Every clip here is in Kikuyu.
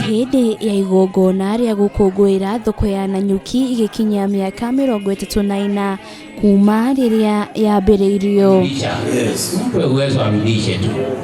Hĩndĩ ya igongona rĩa gũkũngũĩra thoko ya Nanyuki igĩkinyia mĩaka 34 kuma rĩrĩa yambĩrĩirio.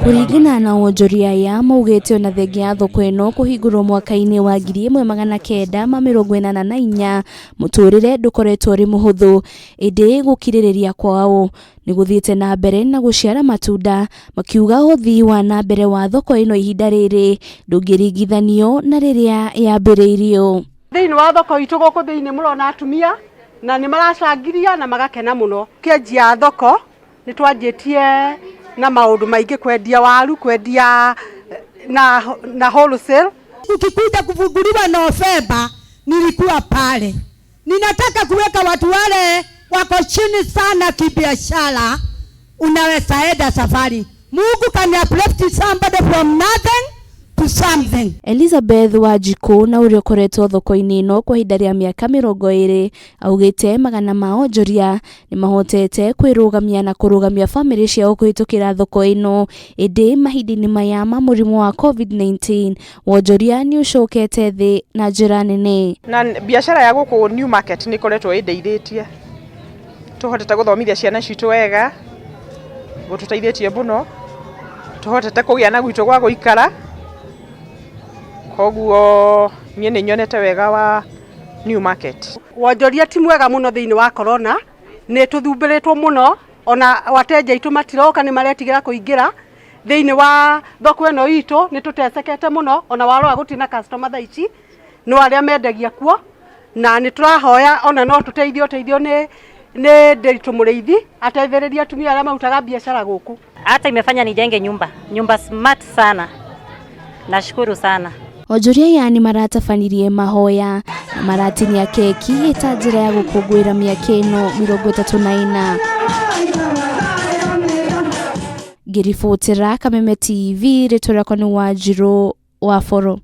Kũringana na wonjoria aya maugĩte ona thengia ya thoko ĩno kũhingũrwo mwaka-inĩ wa 1984 mũtũrĩre ndũkoretwo ũrĩ mũhũthũ ĩndĩ gũkirĩrĩria kwao nĩ gũthiĩte na mbere na gũciara matunda makiuga ũthii wa na mbere wa thoko ĩno ihinda rĩrĩ ndũngĩringithanio na rĩrĩa yambĩrĩirio. Thĩinĩ wa thoko itũ gũkũ thĩinĩ mũrona atumia na nĩ maracangiria na magakena mũno. Kĩanjia thoko nĩ twanjĩtie na maũndũ maingĩ, kwendia waru, kwendia na wholesale. Ukikuja kufunguliwa Novemba, nilikuwa pale. Ninataka kuweka watu wale wako chini sana kibiashara, unaweza enda safari. Mungu can uplift somebody from nothing to something. Elizabeth Wanjikũ na ũrĩa ũkoretwo thoko-inĩ ĩno kwa ihinda rĩa mĩaka 20 augĩte magana ma onjoria nĩ mahotete kwĩrũgamia na kũrũgamia bamĩrĩ ciao kũhĩtũkĩra thoko ĩno ĩndĩ mahinda-inĩ maya ma mũrimũ wa COVID-19 wonjoria nĩ ũcokete thĩ na njĩra nene. Na biacara ya gũkũ New Market nĩ ĩkoretwo ĩndeithĩtie, tũhotete gũthomithia ciana citũ wega, gũtũteithĩtie mũno, tũhotete kũgĩa na gwitũ gwa gũikara, koguo niĩ nĩ nyonete wega wa New Market. Wonjoria ti mwega mũno thĩinĩ wa corona, nĩ tũthumbĩrĩtwo mũno, ona wateja aitũ matiroka nĩ maretigĩra kũingĩra thĩinĩ wa thoko ĩno itũ, nĩ tũtecekete mũno, ona warora gũtirĩ na customer thaa ici, no arĩa mendagia kuo, na nĩ tũrahoya ona no tũteithio ũteithio nĩ Ndiritu Mũrĩithi ateithĩrĩrie atumia arĩa marutaga biacara gũkũ. Hata imefanya nijenge nyumba, nyumba smart sana. Nashukuru sana. Onjoria aya nĩ maratabanirie mahoya na maratinia keki ĩta njĩra ya gũkũngũĩra mĩaka ĩno 34. Ngĩribotera Kameme TV, rĩtwa rĩakwa nĩ Wanjirũ wa Boro.